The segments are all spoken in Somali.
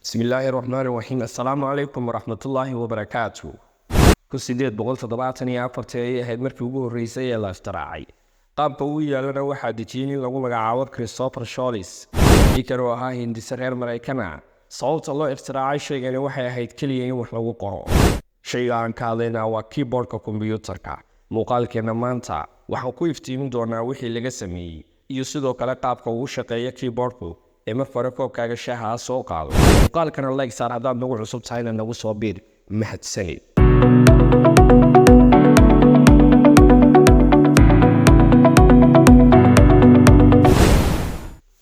Bismillaahi raxmaani raxiim. Assalaamu calaykum waraxmatullaahi wabarakaatu. 1874-tii ayay ahayd markii ugu horreysay ee la ikhtiraacay. Qaabka uu yaalana waxaa dejiyey nin lagu magacaabo Christopher Sholes, ninkan oo ahaa hindise reer Maraykana. Sababta loo ikhtiraacay shaygani waxay ahayd keliya in wax lagu qoro. Shayga aan ka hadlaynaa waa keyboardka kombiyuutarka. Muuqaalkeenna maanta waxaan ku iftiimin doonaa wixii laga sameeyey iyo sidoo kale qaabka uu shaqeeyo keyboardku. Ee marka hore koobkaaga shaaha ah soo qaado, muuqaalkana like saar, haddaad nagu cusub tahayna nagu soo biir. Mahadsanid.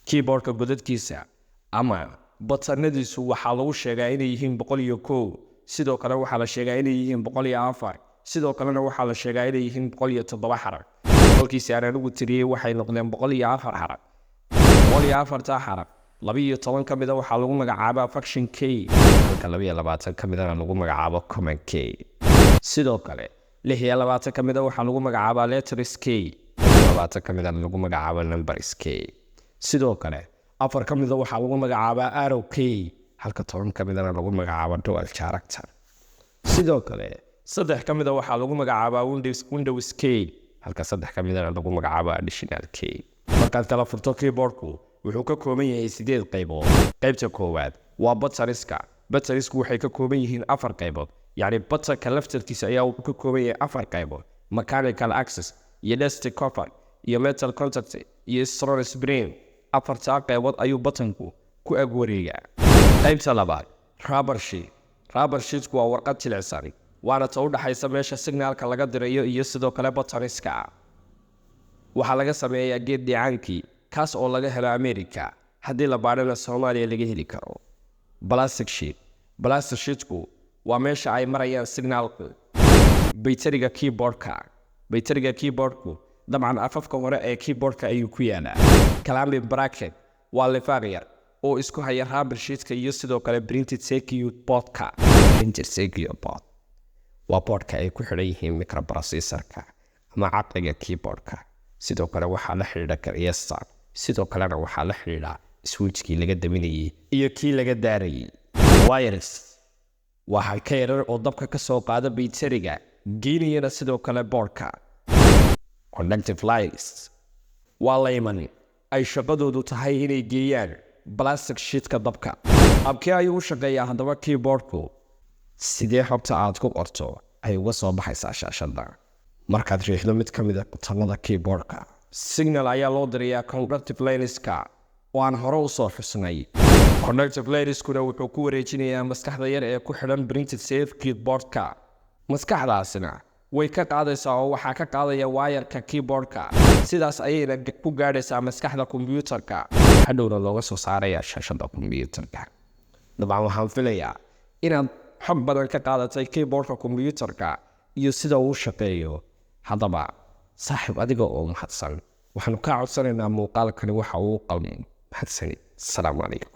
Keyboardka godadkiisa ama batanadiisu waxaa lagu sheegaa inay yihiin 101. Sidoo kale waxaa la sheegaa inay yihiin 104. Sidoo kalena waxaa la sheegaa inay yihiin 107 xarag. Kolkiisi aan anigu tiriyey waxay noqdeen 104 xarag. 104-ta xarag, 12 ka mida waxaa lagu magacaabaa function key, halka 22 ka midana lagu magacaabo command key. Sidoo kale 26 ka mida waxaa lagu magacaabaa letters key, 20 ka midana lagu magacaabo numbers key. Sidoo kale 4 ka mida waxaa lagu magacaabaa arrow key, halka 10 ka midana lagu magacaabo dual character. Sidoo kale 3 ka mida waxaa lagu magacaabaa Windows key, halka 3 ka midana lagu magacaabo additional key. Markaad kala furto, keyboardku wuxuu ka kooban yahay 8 qaybood. Qaybta koowaad waa buttons-ka. Buttons-ku waxay ka kooban yihiin 4 qaybood, yacni buttonka laftarkiisa ayaa wuxuu ka kooban yahay 4 qaybood: mechanical access iyo dust cover iyo metal contact iyo strong spring. Afartaa qaybood ayuu buttonku ku ag wareegaa. Qaybta labaad, rubber sheet. Rubber sheetku waa warqad jilicsan, waana ta u dhaxaysa meesha signalka laga dirayo iyo sidoo kale buttons-ka. Waxaa laga sameeyaa geed dhicaankii, kaas oo laga helo America, haddii la baadhana Soomaaliya laga heli karo. Plastic sheet. Plastic sheetku waa meesha ay marayaan signalku. Bayteriga keyboardka. Bayteriga keyboardku dabcan afafka hore ee keyboardka ayuu ku yaalaa. Clamping bracket waa lifaaq yar oo isku haya rubber sheetka iyo sidoo kale printed circuit boardka. Printed circuit board waa boardka ay ku xidhan yihiin microprocessorka ama caqliga keyboardka. Sidoo kale waxaa la xidhiidha karyasta, sidoo kalena waxaa la xidhiidha switchkii laga daminayey iyo kii laga daarayay. Wires waa ka yarar oo dabka ka soo qaada bayteriga, geynayana sidoo kale boardka. Conductive lines waa layman ay shaqadoodu tahay inay geeyaan plastic sheetka dabka. Habkee ayuu u shaqeeyaa haddaba keyboardku? Sidee xogta aad ku qorto ay uga soo baxaysaa shaashadda? Markaad riixdo mid ka mid a buttonada keyboardka, signal ayaa loo dirayaa conductive lineska oo aan hore u soo xusnay. Conductive lineskuna wuxuu ku wareejinayaa maskaxda yar ee ku xidhan printed circuit boardka. Maskaxdaasina way ka qaadaysaa oo waxaa ka qaadaya wayarka keyboardka. Sidaas ayayna ku gaadhaysaa maskaxda kombiyuutarka, hadhowna looga soo saarayaa shaashadda kombiyuutarka. Dabcan waxaan filayaa inaad xog badan ka qaadatay keyboardka kombiyuutarka iyo sida uu shaqeeyo. Haddaba saaxiib, adiga oo mahadsan, waxaanu kaa codsanaynaa muuqaalkani waxa uu qalmo. Mahadsanid. Asalaamu calaykum.